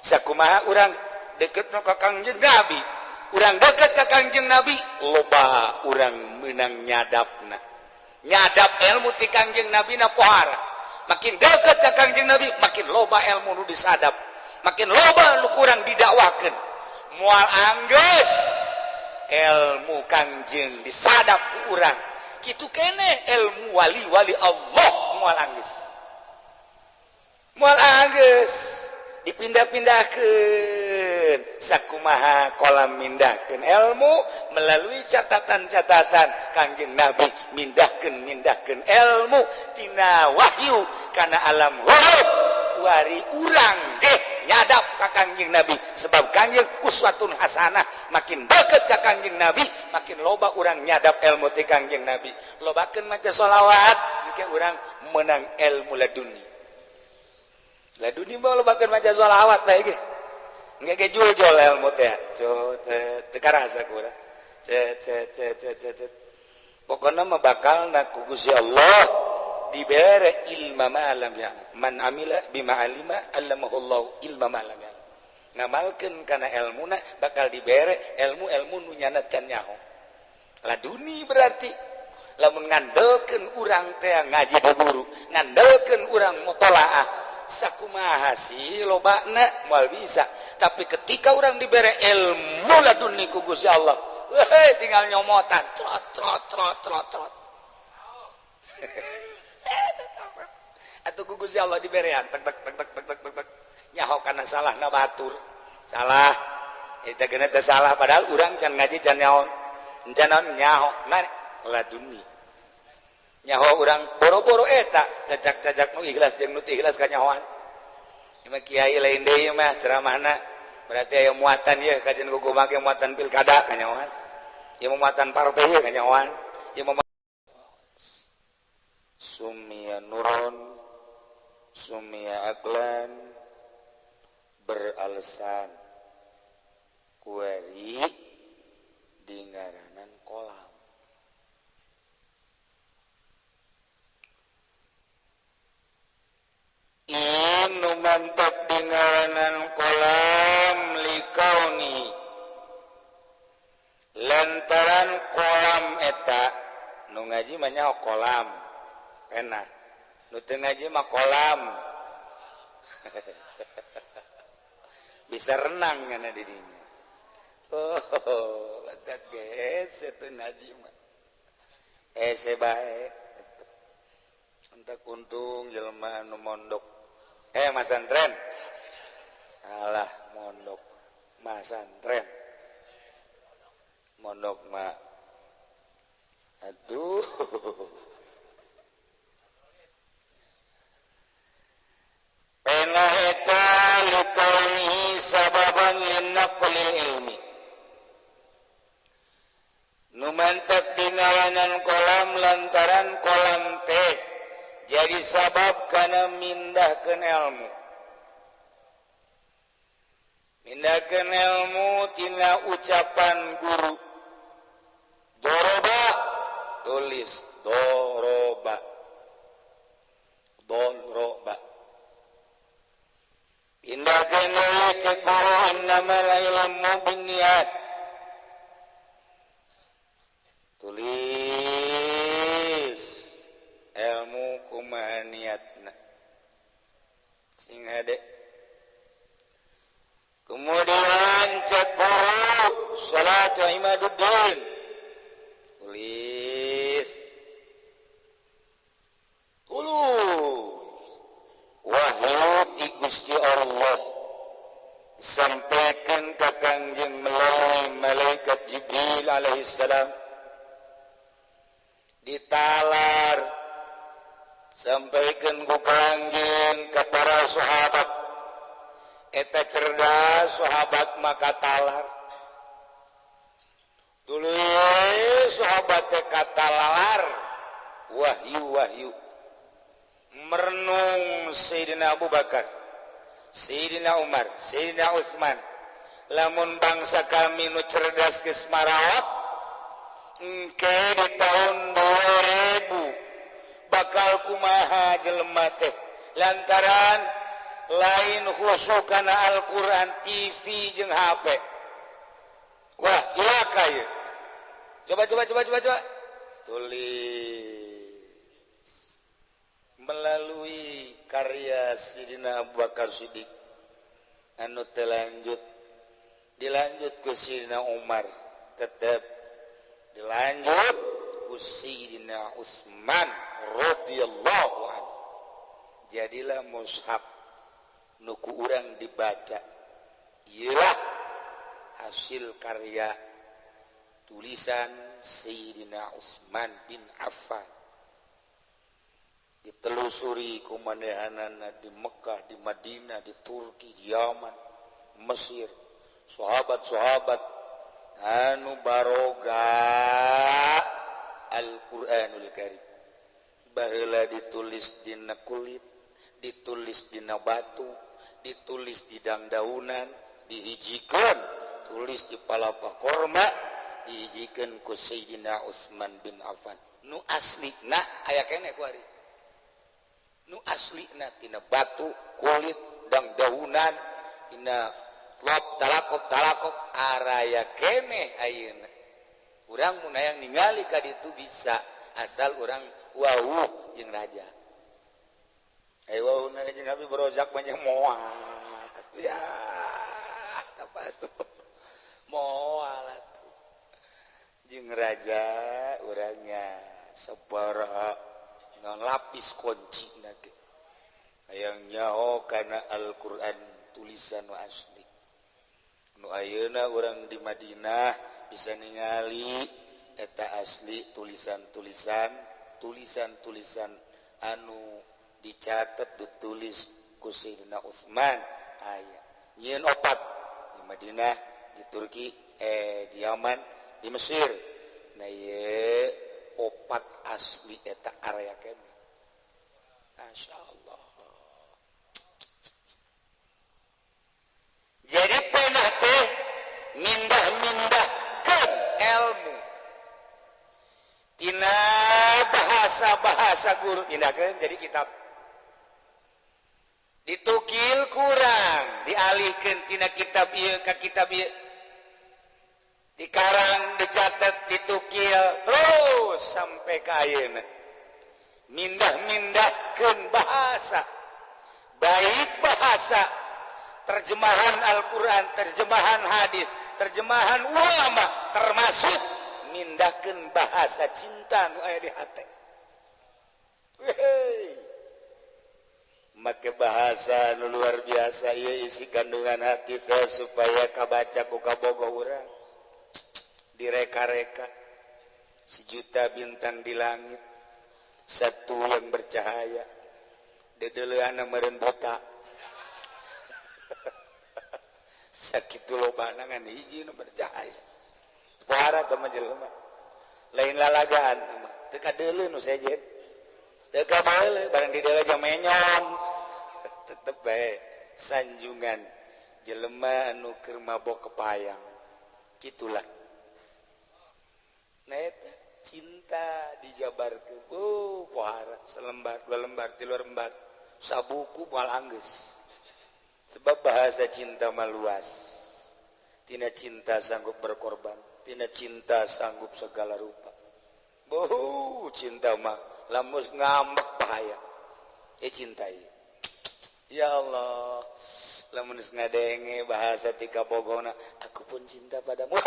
Sakumaha urang deket ka Kangjeng Nabi, urang deket ka Kangjeng Nabi, loba urang menang nyadapna, nyadap ilmu ti Kangjeng Nabi na pohara. Makin deket ka Kangjeng Nabi, makin loba ilmu nu disadap, makin loba nu kurang didakwakeun. Moal anggeus ilmu Kangjeng disadap ku urang. Kitu kene ilmu wali-wali Allah moal anggeus, moal anggeus dipindah-pindahkeun. Sakumaha kolam mindahkeun ilmu melalui catatan-catatan Kangjeng Nabi, mindahkeun mindahkeun ilmu tina wahyu kana alam huruf. Kuari urang ge nyadap ka Kangjeng Nabi sebab Kangjeng uswatun hasanah. Makin deket ka Kangjeng Nabi, makin loba urang nyadap ilmu ti Kangjeng Nabi. Lobakeun maca sholawat, engke urang menang ilmu laduni. Laduni mah lobakeun maca sholawat bae ge engke ge jul-jul ilmu teh. Teu karasa ku urang. Cet cet cet cet cet. Pokona mah bakal na ku Gusti Allah dibere ilma ma lam ya'lam. Man amila bima alima allamahullahu ilma ma lam ya'lam. Ngamalkeun kana elmuna bakal dibere ilmu-ilmu nu nyana can nyaho. Laduni berarti lamun ngandelkeun urang teh ngaji di guru, ngandelkeun urang mutolaah, sakumaha sih lobana moal bisa. Tapi ketika urang dibere ilmu laduni ku Gusti Allah, weh, tinggal nyomotan trot trot trot trot trot. Atau ku Gusti Allah diberean tek tek tek tek tek tek tek tek, nyaho kana salah na batur salah eta geuna teh salah, padahal urang can ngaji, can nyaho, can naon nyaho mana laduni. Nyaho urang boro-boro eta cacak-cacak nu ikhlas jeung nu teu ikhlas kanyahoan. Ieu mah kiai lain deui mah ceramahna, berarti aya muatan ieu kajian gugu make muatan pilkada kanyahoan, ieu muatan partai ieu kanyahoan, ieu mah sumia nuron, sumia aklan, beralasan kueri di ngaranan kolam. Inu mantap di ngaranan kolam likauni lantaran kolam eta nu ngaji mah nyaho kolam enak, nu teu ngaji mah kolam bisa renang kana di dinya. Oh, eta geus teu ngaji mah hese bae. Entak untung jelema anu mondok, masantren, salah, mondok masantren, mondok mah aduh. Pena eta likaunihi sababan linaqlil ilmi. Nu mantep dingaranan kolam lantaran kolam teh jadi sabab kana mindahkeun ilmu. Mindahkeun ilmu tina ucapan guru. Doroba, tulis doroba. Doroba. Indahkeun deui cek guru innamal ilmu binniyat. Tulis ilmu kumaha niatna. Sing hade. Kemudian cek guru salatu imaduddin. Tulis. Tulis wahyu ti Gusti Allah disampaikan ka Kangjeng melalui malaikat Jibril alaihissalam, ditalar sampaikan ku Kangjeng ka para sahabat. Eta cerdas sahabat maka talar dulu, sahabat teh katalar wahyu-wahyu. Merenung Sayyidina Abu Bakar, Sayyidina Umar, Sayyidina Utsman, lamun bangsa kami nu cerdas geus maraot engke di tahun 2000 bakal kumaha jelema teh, lantaran Lain khusyuk kana Al-Qur'an, TV jeung HP. Wah, cilaka ieu. Coba coba coba coba coba. Tulis melalui karya Sidina Abu Bakar Siddiq anu terlanjut, dilanjut ke Sidina Umar, tetap dilanjut ku Sidina Utsman radhiyallahu anhu. Jadilah mushaf nu ku urang dibaca. Iyalah hasil karya tulisan Sayyidina Utsman bin Affan. Ditelusuri ku manehanana di Mekah, di Madinah, di Turki, di Yaman, Mesir, sahabat-sahabat anu baroga Al-Qur'anul Karim. Baheula ditulis dina kulit, ditulis dina batu, ditulis di dangdaunan, dihijikeun, tulis di palapa korma, dihijikeun ku Sayyidina Utsman bin Affan. Nu asli na aya keneh ku ari. Nu asli na tina batu, kulit, dangdaunan, tina lop talakop talakop araya keneh ayeuna. Urang mun hayang ningali ka ditu bisa, asal urang wawuh jeung raja. Ayo wawuh na jeung Habib Rozak banyak moal. Ya, apa tuh? Moal atuh. Jeung raja urangnya sabaraha non lapis kunci na ge. Hayang nyaho kana Al-Qur'an tulisan nu asli. Nu ayeuna urang di Madinah bisa ningali eta asli tulisan-tulisan, tulisan-tulisan anu dicatat ditulis ku Sayyidina Utsman aya. Nyieun opat di Madinah, di Turki, di Yaman, di Mesir. Nah ieu opat asli eta area keneh. Masya Allah. Jadi pernah teh mindah-mindahkeun ilmu tina bahasa-bahasa guru pindahkeun jadi kitab. Ditukil kurang, dialihkeun tina kitab ieu ka kitab ieu. Dikarang, dicatat, ditukil terus sampai ka ayeuna. Mindah-mindahkeun bahasa. Baik bahasa terjemahan Al-Qur'an, terjemahan hadis, terjemahan ulama, termasuk mindahkeun bahasa cinta nu aya di hate. Wehey. Make bahasa nu luar biasa ieu isi kandungan hati teh supaya kabaca ku kabogoh urang. Direka-reka sejuta bintang di langit, satu yang bercahaya, dedeleana meureun buta. Sakitu lobana ngan hiji nu bercahaya. Pohara teh mah jelema. Lain lalagaan teh mah, teu kadeuleu nu sejen. Teu kadeuleu barang di deuleu jang menyong. Tetep bae sanjungan jelema anu keur mabok kepayang. Kitulah. Nah eta cinta dijabarkeun. Oh, pohara selembar, dua lembar, tilu lembar, sabuku moal anggeus. Sebab bahasa cinta mah luas. Tina cinta sanggup berkorban, tina cinta sanggup segala rupa. Boh, cinta mah lamun ngambek bahaya. Cinta ieu. Ya Allah, lamun geus ngadenge bahasa ti kabogona, aku pun cinta padamu.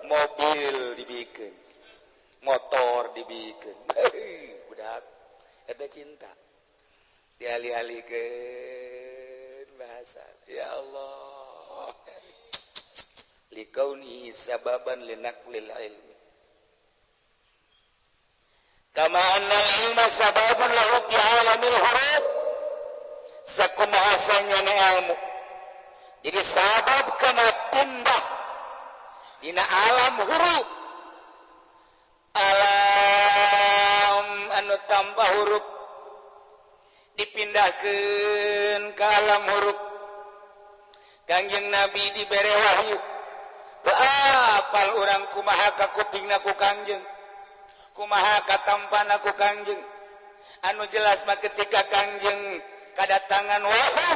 Mobil dibikin, motor dibikin, budak, eta cinta. Dialih-alihkeun bahasa. Ya Allah. Likauni sababan linaqlil ilmi. Kama anna ilma sababun lahu fi alamil huruf. Sakumaha na ilmu. Jadi sabab kana pindah dina alam huruf. Alam anu tambah huruf dipindahkeun ka alam huruf. Kangjeng Nabi dibere wahyu. Teu apal urang kumaha ka kupingna ku Kangjeng, kumaha katampana ku Kangjeng. Anu jelas mah ketika Kangjeng Kedatangan wahyu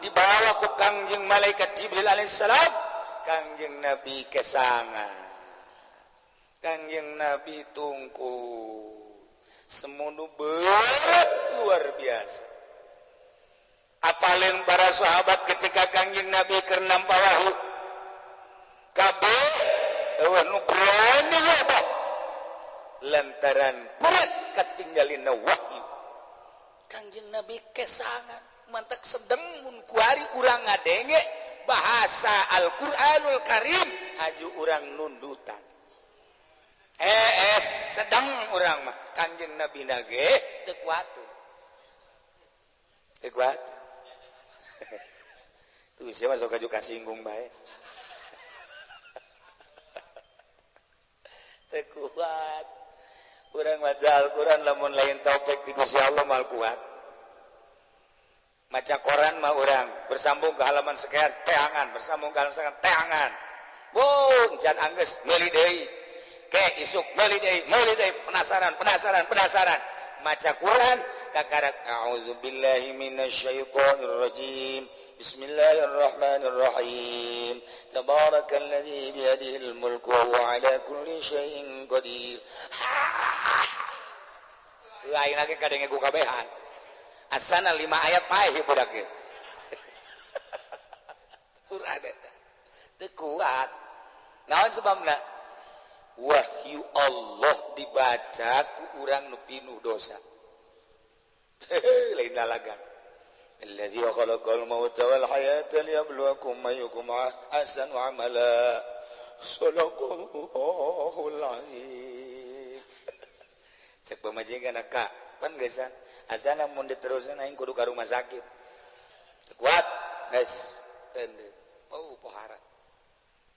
dibawa ku Kangjeng malaikat Jibril alaihissalam. Kangjeng Nabi kesangan, Kangjeng Nabi tungku semono berat luar biasa. Apalin para sahabat ketika Kangjeng Nabi keur nampa wahyu, kabeh eueuh nu berani ngobah lantaran berat katinggalina wahyu. Kangjeng Nabi kesangan, mantak sedeng mun kuari urang ngadenge bahasa Al-Qur'anul Karim haju urang nundutan. Sedang urang mah Kangjeng Nabi nage teu kuat. Teu kuat. Tuh siapa sok aju kasinggung bae. Teu kuat. Urang maca Al-Qur'an lamun lain taufik di Gusti Allah mal kuat. Maca koran mah urang bersambung ke halaman sekian teangan, bersambung ke halaman sekian teangan. Bung can anggeus meuli deui. Ke isuk meuli deui, meuli deui, penasaran, penasaran, penasaran. Maca Quran kakarak a'udzubillahi minasyaitonir rajim. Bismillahirrahmanirrahim. Tabarakalladzi biyadihil mulku wa huwa ala kulli syai'in qadir. Lain lagi kadenge ku kabehan. Asana 5 ayat paeh budak ge. Quran eta teu kuat. Naon sebabna? Wahyu Allah dibaca ku urang nu pinuh dosa. Lain lalagan. Alladzi khalaqal mauta wal hayata liyabluwakum ayyukum ahsanu amala. Shadaqallahul azim. Cek pamajikan ka, pan geusan. Asana mun diterusan aing kudu ka rumah sakit. Teu kuat, guys. Oh, pohara.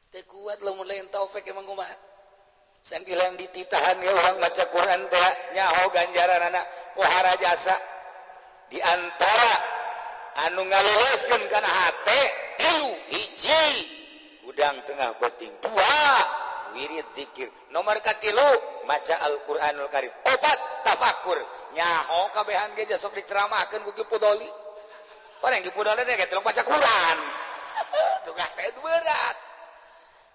Teu kuat lamun lain taufik emang kumaha. Sangkilang dititahan ya urang maca Quran teh nyaho ganjaranana pohara jasa. Di antara anu ngalereskeun kana hate tilu hiji gudang tengah beuting, dua wirid zikir, nomor katilu maca Al-Qur'anul Karim, opat tafakur. Nyaho kabehan ge sok diceramahkeun ku Ki Pudoli. Orang Ki Pudoli teh geus maca Quran. Tugah teh berat.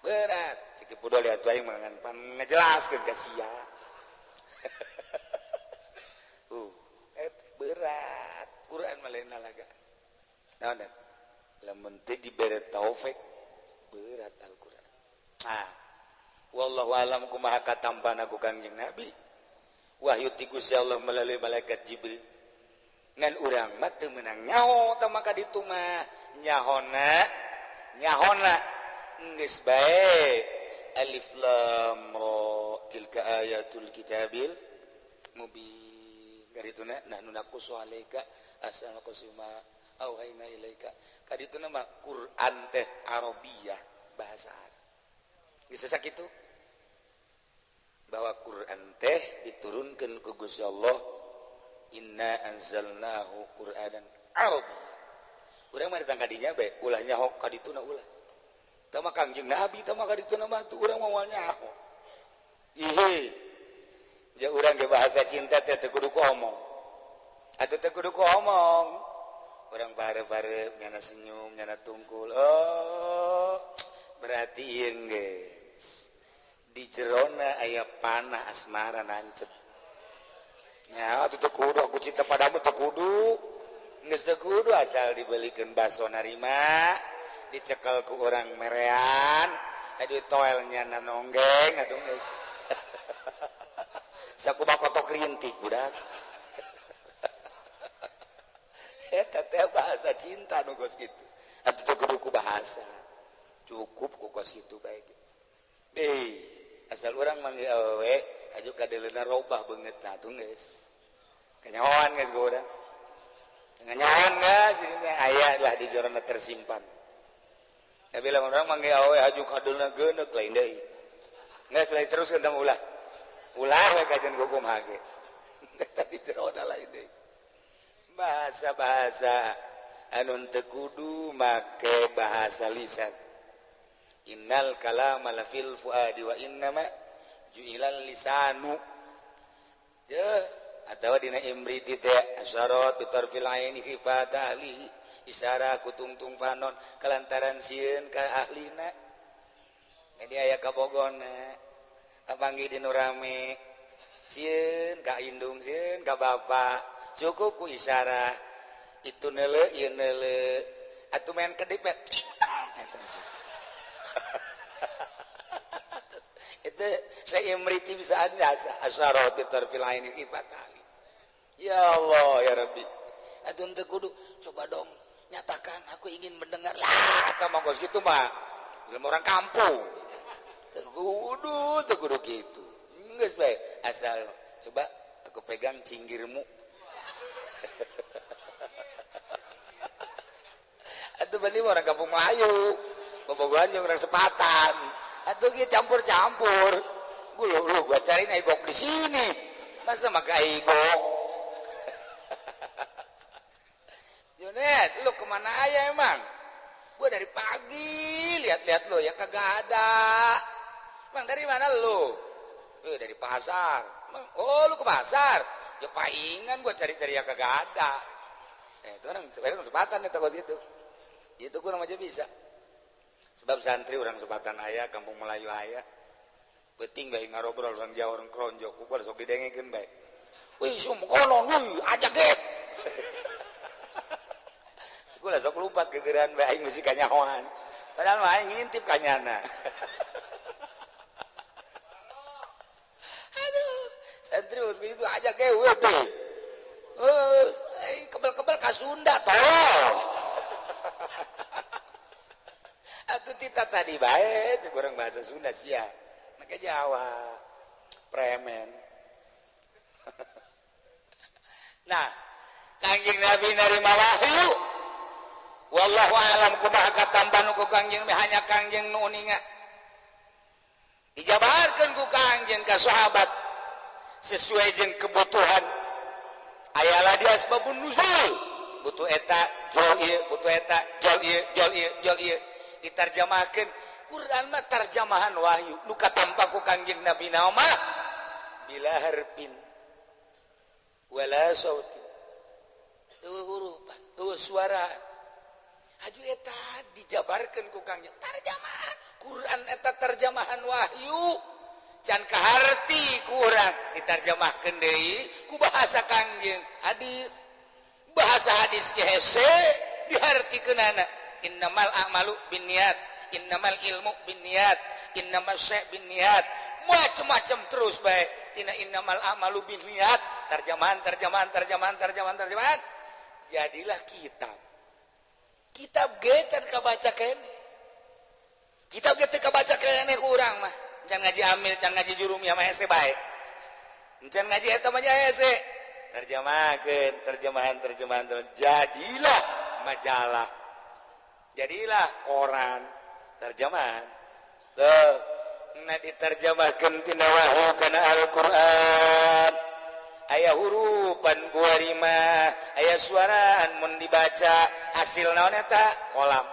Berat. Cek Ki Pudoli atuh aing mah ngan pangejelaskeun ka sia. Berat. Quran mah lain lalaga. Naon lamun teu dibere taufik berat Al-Qur'an. Ah. Wallahu alam kumaha katampana ku Kangjeng Nabi. Wahyu ti Gusti Allah melalui malaikat Jibril. Ngan urang mah teu meunang nyaho tah maka ditu mah nyahona nyahona geus bae alif lam ra tilka ayatul kitabil mubin. Karituna nahnu naqussu alaika ahsana qasima auhayna ilaika. Kadituna mah Quran teh Arabiyah, bahasa Arab. Geus sakitu bahwa Quran teh diturunkan ku Gusti Allah, inna anzalnahu Qur'anan Arabiyya. Urang mah datang ka dinya bae, ulah nyaho ka dituna ulah. Tah mah Kangjeng Nabi tah mah ka dituna mah tuh urang moal nyaho. Ihi. Ja urang ge bahasa cinta teh teu kudu ku omong. Atuh teu kudu ku omong. Urang bare-bare nyana senyum, nyana tungkul. Oh, berarti ieu geus di jerona aya panah asmara nancep. Nya atuh teu kudu aku cinta padamu teu kudu. Geus teu kudu asal dibelikeun baso narima, dicekel ku urang merean, adi toel nyana nonggeng atuh geus. Sakumaha kotok rintik budak. Eta teh bahasa cinta nu geus kitu. Atuh teu kudu ku bahasa. Cukup ku kos kitu bae. Asal urang manggil awewe aju kadeleuna robah beungeutna atuh geus. Kanyahoan geus ku urang. Kanyahoan geus ini teh aya lah di jorona tersimpan. Tapi lamun urang manggil awewe aju kadeleuna geuneuk lain deui. Geus lain teruskeun tah ulah. Ulah we kajian kumaha ge. Eta di jerona lain deui. Bahasa-bahasa anu teu kudu make bahasa lisan. Innal kalama la fil fuadi wa innama ju'ilal lisanu. Ya, Atawa dina imriti teh asyarat bitarfil aini khifat ahli isyarah kutungtung panon kalantaran sieun ka ahlina. Jadi aya kabogona kapanggih di nu rame sieun ka indung sieun ka bapa cukup ku isyarah itu neuleuh ieu neuleuh atuh main kedip eta itu saya imriti bisa ada asyarat bitarfil aini khifat ahli. Ya Allah ya Rabbi atuh teu kudu coba dong nyatakan aku ingin mendengar lah eta mah geus kitu mah jelema orang kampung teu kudu kitu geus bae asal coba aku pegang cinggirmu atuh bani orang kampung Melayu bobogohan jeung orang sepatan atuh kieu campur-campur gua lu gua cariin aigok di sini masa make aigok. Junet, lu kemana aja emang? Gua dari pagi lihat-lihat lu ya kagak ada. Emang dari mana lu? Dari pasar. Emang, oh lu ke pasar? Ya paingan gua cari-cari ya kagak ada. Itu orang sepatan itu kos itu. Itu gua aja bisa. Sebab santri orang sepatan aya, kampung Melayu aya. Penting bae ngarobrol orang Jawa orang Kronjo, ku gua sok didengekeun bae. Wih, sum konon, wih, aja ge. Gue lah sok lupa kegeran bae aing mesti kanyahoan. Padahal mah aing ngintip kanyana. Aduh, santri geus kitu aja ge we deh. Kebel-kebel ka Sunda tolong. Atuh tita tadi bae cek urang bahasa Sunda sia. Make Jawa. Premen. Nah, Kangjeng Nabi narima wahyu. Wallahu alam kumaha katampan ku Kangjeng hanya Kangjeng nu uninga. Dijabarkeun ku Kangjeng ka sahabat sesuai jeung kebutuhan. Ayalah di asbabun nuzul. Butuh eta jol ieu, butuh eta jol ieu, jol ieu, jol ieu. Ditarjamahkeun Quran mah tarjamahan wahyu. Nu katampa ku Kangjeng Nabi mah bila harfin wala sautin. Eueuh hurupan, eueuh suara. Haju eta dijabarkeun ku Kangjeng tarjamahan Quran eta tarjamahan wahyu can kaharti ku urang ditarjamahkeun deui ku bahasa Kangjeng hadis bahasa hadis ge hese dihartikeunana innamal a'malu binniyat innamal ilmu binniyat innamas syai' binniyat macam-macam terus bae tina innamal a'malu binniyat tarjamahan tarjamahan tarjamahan tarjamahan tarjamahan jadilah kitab. Kitab ge can kabaca keneh. Kitab ge teu kabaca keneh ku urang mah. Can ngaji amil, can ngaji jurumiyah mah hese bae. Can ngaji eta mah hese. Terjemahkeun, terjemahan, terjemahan, jadilah majalah. Jadilah koran, terjemahan. Tuh, nah diterjemahkeun tina wahyu kana Al-Qur'an. Aya hurupan buarima, aya suaraan mun dibaca hasil naon eta kolam.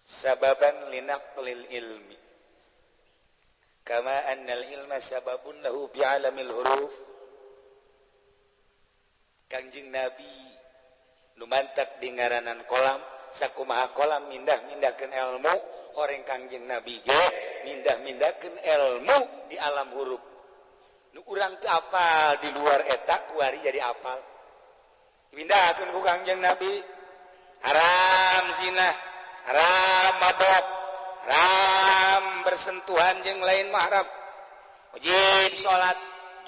Sababan linaqlil ilmi. Kama annal ilma sababun lahu bi'alamil huruf. Kangjeng Nabi nu mantak di ngaranan kolam, sakumaha kolam mindah-mindahkeun ilmu, horeng Kangjeng Nabi ge mindah-mindahkeun ilmu di alam huruf. Nu urang teu apal di luar eta kuari jadi apal. Pindahkeun ku Kangjeng Nabi. Haram zina, haram mabok, haram bersentuhan jeung lain mahram. Wajib salat,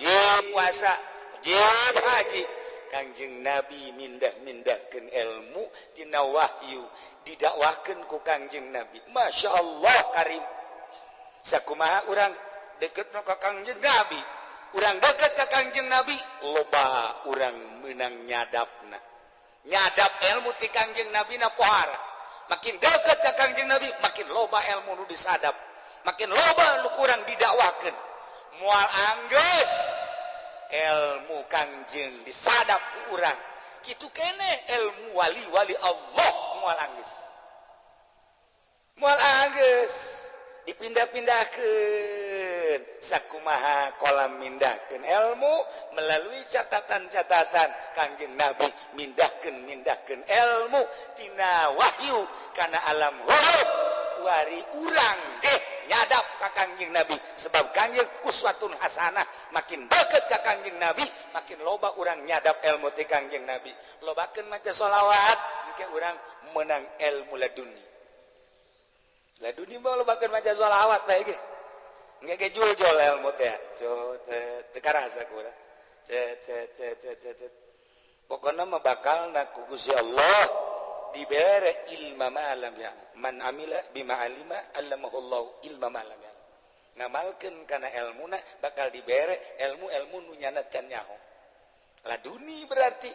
wajib puasa, wajib haji. Kangjeng Nabi mindah-mindahkeun ilmu tina wahyu, didakwahkeun ku Kangjeng Nabi. Masya Allah karim. Sakumaha urang deketna ka Kangjeng Nabi. Urang deket ka Kangjeng Nabi loba urang menang nyadapna. Nyadap ilmu ti Kangjeng Nabi na pohara. Makin deket ka Kangjeng Nabi makin loba ilmu nu disadap. Makin loba nu kurang didakwahkeun. Moal anggeus ilmu Kangjeng disadap ku urang. Kitu keneh ilmu wali-wali Allah moal anggeus. Moal anggeus. Dipindah-pindahkeun sakumaha kolam mindahkeun ilmu melalui catatan-catatan Kangjeng Nabi, mindahkeun mindahkeun ilmu tina wahyu kana alam huruf. Kuari urang ge nyadap ka Kangjeng Nabi, sebab Kangjeng uswatun hasanah. Makin deket ka Kangjeng Nabi, makin loba urang nyadap ilmu ti Kangjeng Nabi. Lobakeun maca sholawat, engke urang menang ilmu laduni. Laduni mah lobakeun maca sholawat bae ge, engke ge jul-jul ilmu teh. Teu karasa ku urang. Cet cet cet cet cet cet. Pokona mah bakal na ku Gusti Allah dibere ilma ma lam ya'lam. Man amila bima alima allamahullahu ilma ma lam ya'lam. Ngamalkeun kana elmuna, bakal dibere ilmu-ilmu nu nyana can nyaho. Laduni berarti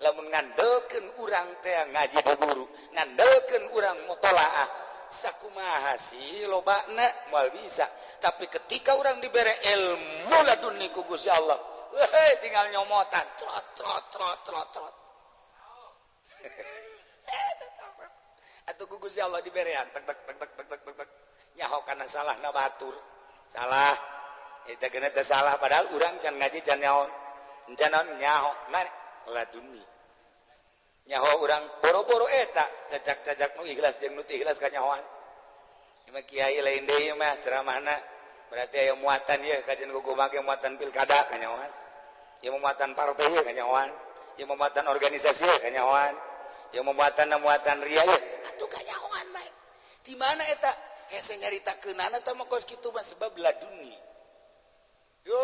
lamun ngandelkeun urang teh ngaji di guru, ngandelkeun urang mutolaah, sakumaha sih lobana moal bisa. Tapi ketika urang dibere ilmu laduni ku Gusti Allah, weh, tinggal nyomotan trot trot trot trot trot. Atuh ku Gusti Allah diberean tek tek tek tek tek tek tek. Nyaho kana salahna batur. Salah. Eta geuna teh salah, padahal urang can ngaji, can nyaho. Can naon nyaho mana laduni. Nyaho urang boro-boro eta cacak-cacak nu ikhlas jeung nu teu ikhlas kanyahoan. Ieu mah kiai lain deui mah ceramahna. Berarti aya muatan ieu kajian kumaha ge, muatan pilkada kanyahoan. Ieu muatan partai ieu kanyahoan. Ieu muatan organisasi ieu kanyahoan. Ieu muatan muatan ria ieu. Atuh kanyahoan bae. Di mana eta? Hese nyaritakeunana teh mah kos kitu mah, sebab laduni. Yo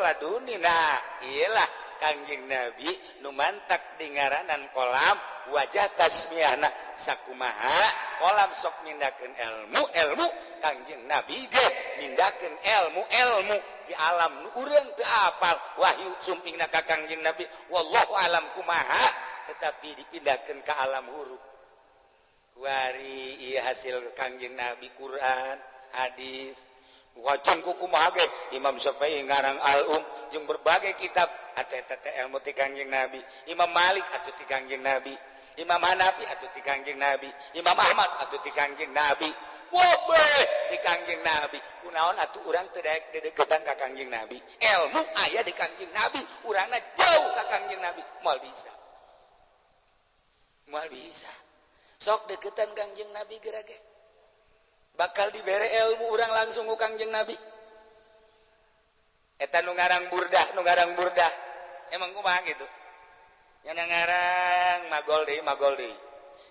laduni, nah iyalah Kangjeng Nabi nu mantak di ngaranan kolam wajah tasmiahna. Sakumaha kolam sok mindakeun ilmu ilmu, Kangjeng Nabi ge mindakeun ilmu ilmu di alam nu urang teu apal. Wahyu sumpingna ka Kangjeng Nabi, wallahu alam kumaha, tetapi dipindahkeun ka alam huruf. Kuari ieu hasil Kangjeng Nabi, Quran, hadis. Wajeng kumaha ge Imam Syafi'i ngarang Al-Um jeung berbagai kitab, atuh eta teh ilmu ti Kangjeng Nabi. Imam Malik atuh ti Kangjeng Nabi, Imam Hanafi atuh ti Kangjeng Nabi, Imam Ahmad atuh ti Kangjeng Nabi, wobeh ti Kangjeng Nabi. Kunaon atuh urang teu daek dedeketan ka Kangjeng Nabi? Ilmu aya di Kangjeng Nabi, urangna jauh ka Kangjeng Nabi, moal bisa. Moal bisa. Sok deketan Kangjeng Nabi geura ge. Bakal dibere ilmu urang langsung ku Kangjeng Nabi. Eta nu ngarang burdah, nu ngarang burdah. Emang kumaha gitu? Nya ngarang magol deui, magol deui.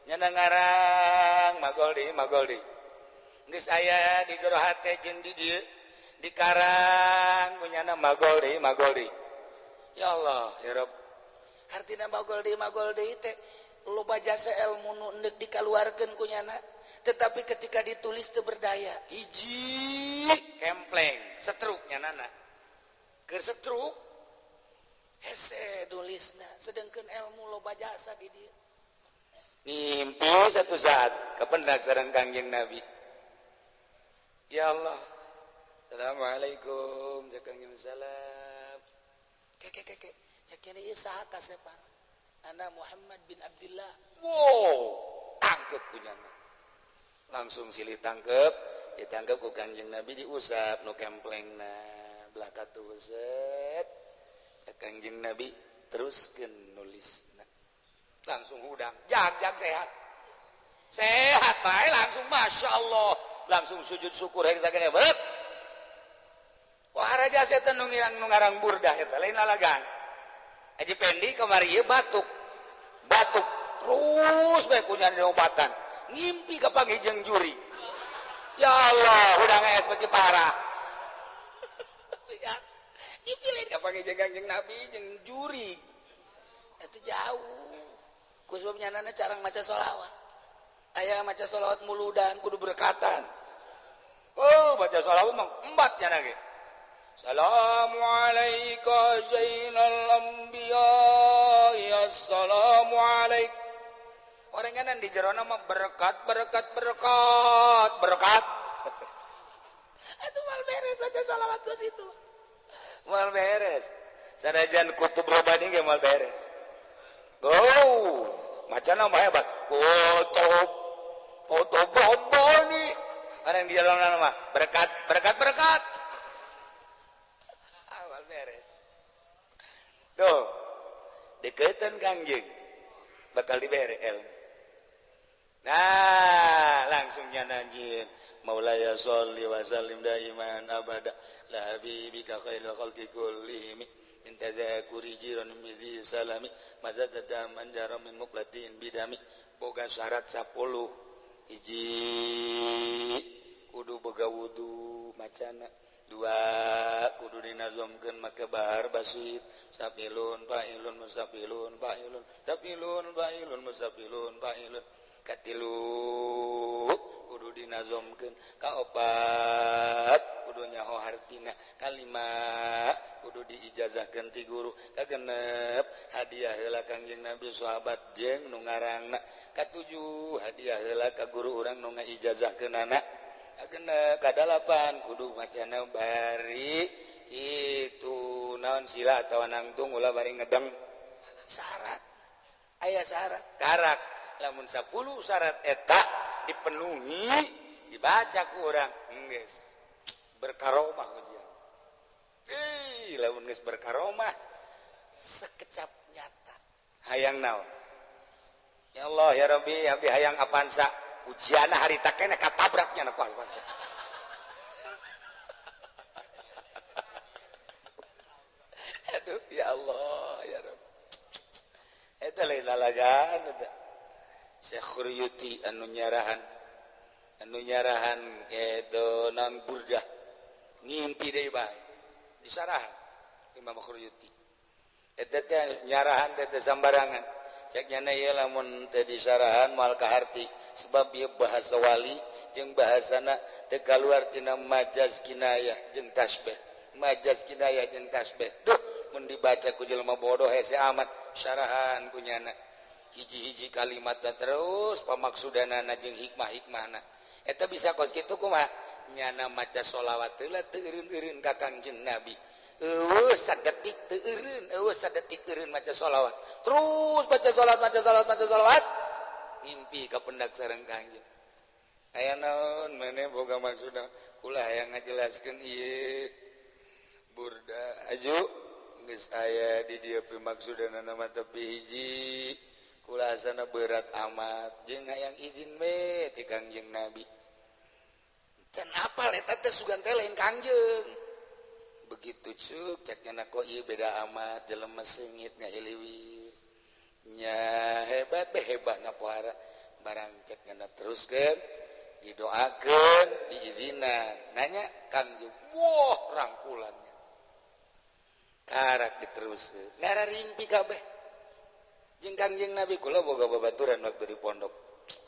Nya ngarang magol deui, magol deui. Geus aya di jero hate jeung di dieu dikarang ku nyana magol deui, magol deui. Ya Allah, ya Rabb. Hartina magol deui teh loba jasa ilmu nu endek dikaluarkeun ku nyana, tetapi ketika ditulis teu berdaya. Hiji kempleng setruk nyanana. Keur setruk hese nulisna, sedengkeun ilmu loba jasa di dieu. Ngimpi satu saat kapendak sareng Kangjeng Nabi. Ya Allah. Assalamualaikum, Kangjeng salam. Keke keke, cek ieu saha kasepan? Ana Muhammad bin Abdullah. Wow, tangkep punyana. Langsung silih tangkep, ditangkep ku Kangjeng Nabi, diusap nu kemplengna belaka tuh set. Cek Kangjeng Nabi teruskeun nulisna. Langsung hudang, jag-jag sehat. Sehat bae langsung, Masya Allah. Langsung sujud syukur hari teh beut. Wah, raja setan nu ngarang, nu ngarang burdah eta lain lalagan. Haji Pendi kamari ieu batuk. Batuk terus bae ku nyana diobatan. Ngimpi kapanggih jeung juri. Ya Allah, hudang es beuki parah. Ngimpi lain kapanggih jeung Kangjeng Nabi jeung juri. Itu jauh. Ku sebab nyanana carang maca sholawat. Aya maca sholawat muludan kudu berkatan. Oh, baca sholawat mah embat nyana ge. Assalamualaikum zainal anbiya, ya assalamualaikum. Orang nyanan di jerona mah berkat berkat berkat berkat. Atuh moal beres baca sholawat ke situ. Moal beres. Sanajan kutub robani ge moal beres. Oh, macana mah hebat. Kutub kutub robani. Orang di jalan mah berkat berkat berkat. Awal beres. Tuh, deketan Kangjeng bakal dibere ilmu. Nah, langsung nyanyiin Maulaya sholli wa sallim daiman abada la habibika khairil khalqi kullihim min tazakuri jiran midhi salami mazadada manjara min muqlatin bidami. Boga syarat 10. Hiji kudu boga wudu macana, dua kudu dinazomkeun make bahar basit, sapilun fa'ilun musafilun fa'ilun sapilun fa'ilun musafilun fa'ilun. Katilu kudu dinazomkeun, kaopat kudu nyaho hartina, kalima kudu diijazahkeun ti guru, kagenep hadiah heula Kangjeng Nabi sahabat jeung nu ngarangna, katujuh hadiah heula ka guru urang nu ngaijazahkeunana, kagenep kadalapan kudu macana bari itu naon sila atawa nangtung ulah bari ngedeng. Syarat aya syarat karak lamun 10 syarat eta dipenuhi dibaca ku urang geus berkaromah ujian. Ih, lamun geus berkaromah sekecap nyata. Hayang naon? Ya Allah ya Rabbi, abdi hayang Avanza. Ujianna harita keneh katabraknya ku Avanza. Aduh ya Allah ya Rabbi. Eta lain lalagaan eta. Syekh Khuryuti anu nyarahan eta naon burdah ngimpi deui bae disarahan Imam Khuryuti eta teh nyarahan teh teu sambarangan cek nyana ieu lamun teh disarahan moal kaharti sebab ieu bahasa wali jeung bahasana teu kaluar tina majaz kinayah jeung tasbih majaz kinayah jeung tasbih. Duh mun dibaca ku jelema bodoh hese amat syarahan ku nyana hiji-hiji kalimat dan terus pamaksudanana jeung hikmah-hikmahna eta bisa kos kitu kumaha nyana maca sholawat heula teu eureun-eureun ka Kangjeng Nabi eueuh sadetik teu eureun eueuh sadetik eureun maca sholawat terus baca sholawat maca sholawat maca sholawat ngimpi ka pendak sareng Kangjeng aya naon maneh boga maksudna kula hayang ngajelaskeun ieu burda aju geus aya di dieu pimaksudanana mah tapi hiji kula asana berat amat jeung hayang izin we ti Kangjeng Nabi. Can apal eta teh sugan teh lain Kangjeng. Begitu cuk cek nya kok ieu beda amat jelema seungit ngahiliwir. Nya hebat be hebatna pohara barang cek nya teruskeun didoakeun diizinan nanya Kangjeng wah rangkulannya karak diteruskeun ngararimpi kabeh jeung Kangjeng Nabi. Kula boga babaturan waktu di pondok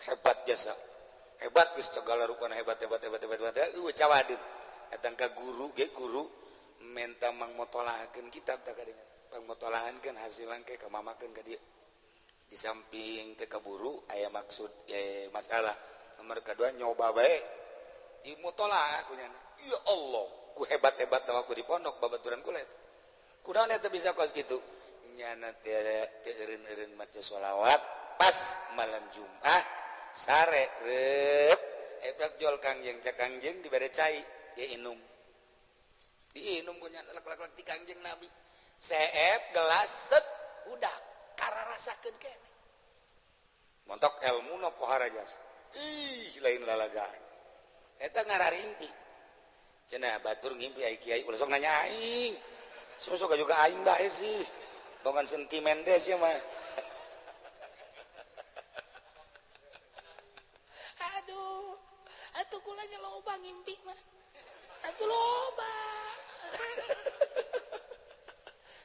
hebat jasa hebat geus segala rupana hebat hebat hebat hebat hebat eueuh cawadeun datang ka guru ge guru menta mangmotolahakeun kitab tah kadinya pangmotolahankeun hasilan ke ka mamakeun ka dieu di samping teu kaburu aya maksud masalah nomor kedua nyoba bae dimotolaah ku nyana ya Allah ku hebat-hebat waktu di pondok babaturan kula eta kunaon eta bisa kos kitu nyana teu eureun-eureun maca sholawat pas malam Jumat sare reup efek jol Kangjeng cek Kangjeng dibere cai dia inum diinum ku nyana lek-lek ti Kangjeng Nabi seep gelas set udah kararasakeun keneh montok elmuna pohara jasa ih lain lalagaan eta ngararimpi cenah batur ngimpi ai kiai ulah sok nanya aing sok juga aing bae sih bukan sentimen deh sih mah. Aduh, atuh kulanya loba ngimpi mah. Atuh loba.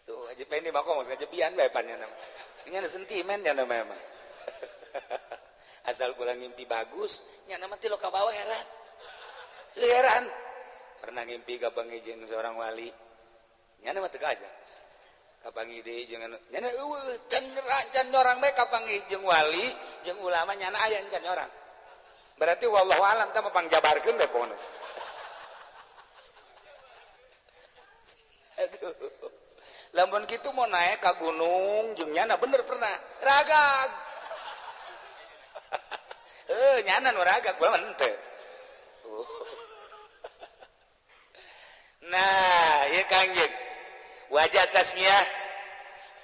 Tuh aja pendi mah kok kajebian bae pan nya mah. Ini ada sentimen nya mah emang. Asal kula ngimpi bagus, nya mah ti lo ka bawah heran. Heran. Pernah ngimpi kapanggih jeung seorang wali. Nya mah teu aja. Kapanggih deui jeung anu nyana eueuh can orang bae kapanggih jeung wali jeung ulama nyana aya can orang. Berarti wallahu alam tah pangjabarkeun bae pokona. Aduh. Lamun kitu mau naik ka gunung jeung nyana bener pernah ragag. Nyana nu ragag kula mah henteu. Tuh. Nah, ieu Kangjeng. Wajah tasmiah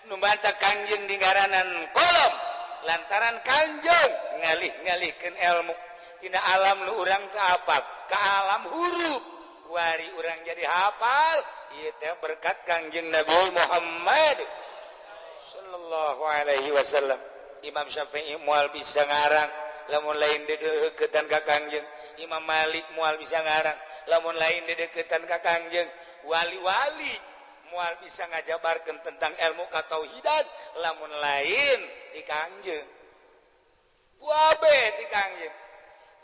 nu matak Kangjeng dingaranan kolom lantaran Kangjeng ngalih-ngalihkeun ilmu tina alam nu urang teu apal ka alam huruf kuari urang jadi hafal ieu teh berkat Kangjeng Nabi Muhammad sallallahu alaihi wasallam. Imam Syafi'i moal bisa ngarang lamun lain dedeukeutan ka Kangjeng. Imam Malik moal bisa ngarang lamun lain dedeukeutan ka Kangjeng. Wali-wali moal bisa ngajabarkeun tentang ilmu katauhidan lamun lain ti Kangjeng. Wabe ti Kangjeng.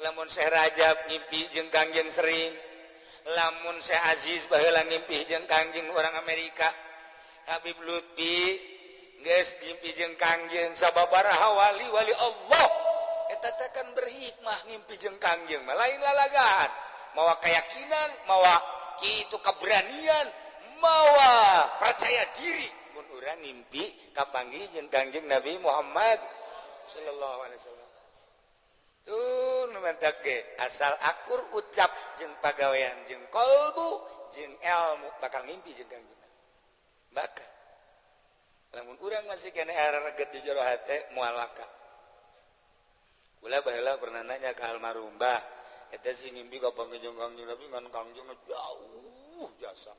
Lamun Syekh Rajab ngimpi jeung Kangjeng sering, lamun Syekh Aziz baheula ngimpi jeung Kangjeng orang Amerika, Habib Lutfi geus ngimpi jeung Kangjeng, sababaraha wali-wali Allah eta teh kan berhikmah ngimpi jeung Kangjeng mah lain lalagaan, mawa keyakinan, mawa kitu keberanian, mawa percaya diri mun urang ngimpi kapanggih jeung Kangjeng Nabi Muhammad sallallahu alaihi wasallam. Tuh nu mantak ge asal akur ucap jeung pagawean jeung kolbu jeung ilmu bakal ngimpi jeung Kangjeng. Bakal lamun urang masih kene areget di jero hate moal waka. Kula baheula pernah nanya ka almarhum Mbah, eta sih ngimpi kapanggih jeung Kangjeng Nabi ngan Kangjeng jauh jasa.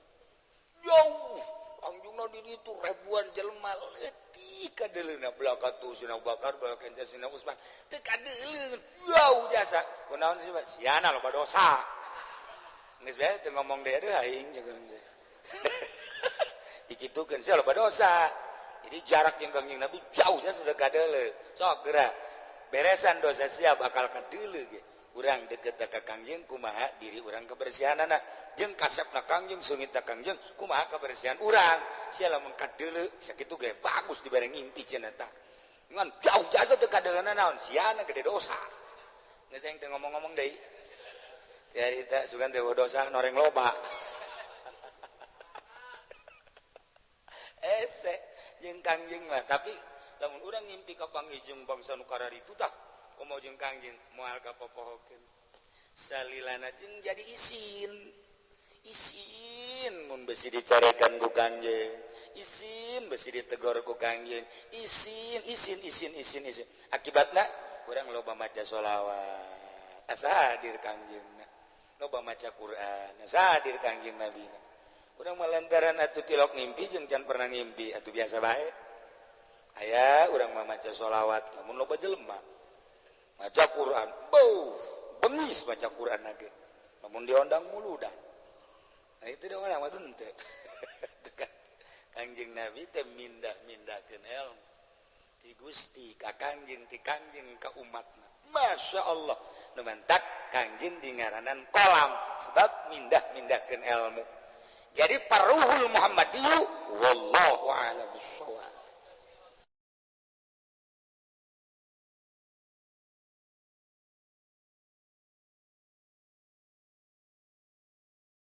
Jauh Kangjengna di ditu ribuan jelema leutik kadeuleuna belaka tuh Sina Bakar belaka Sina Usman teu kadeuleun jauh jasa. Kunaon sih Pak? Siana loba dosa. Geus bae teu ngomong deui aduh aing jeung teh. Dikitukeun sia loba dosa. Jadi jarak jeung Kangjeng Nabi jauh jasa teu kadeuleu. Sok geura beresan dosa sia bakal kadeuleu ge. Urang deket ka Kangjeng kumaha diri urang kebersihanana jeung kasepna Kangjeng seungitna Kangjeng kumaha kebersihan urang sia lamun kadeuleu sakitu ge bagus dibere ngimpi cenah tah ngan jauh jasa teu kadeuleuna naon siana gede dosa geus aing teu ngomong-ngomong deui teh harita sugan teh dosa noreng loba ese jeung Kangjeng mah tapi lamun urang ngimpi ka panggih jeung bangsa nu kararitu tah komo jeung Kangjeng moal kapopohokeun salilana jeung jadi isin isin mun besi dicarekan ku Kangjeng isin besi ditegor ku Kangjeng isin isin isin isin isin akibatna urang loba maca sholawat asa hadir Kangjengna loba maca Quran asa hadir Kangjeng Nabina urang mah lantaran atuh tilok ngimpi jeung can pernah ngimpi atuh biasa bae aya urang mah maca sholawat lamun loba jelema maca Quran, beuh, bengis maca Quran lagi. Namun diondang mulu dah. Nah itu dong orang mah teu. Kangjeng Nabi teh mindah-mindahkeun ilmu. Ti Gusti ka Kangjeng, ti Kangjeng ka umatna. Masya Allah. Nu mantak Kangjeng dingaranan kolam sebab mindah-mindahkeun ilmu. Jadi paruhul Muhammadiyu wallahu a'lam bissawab.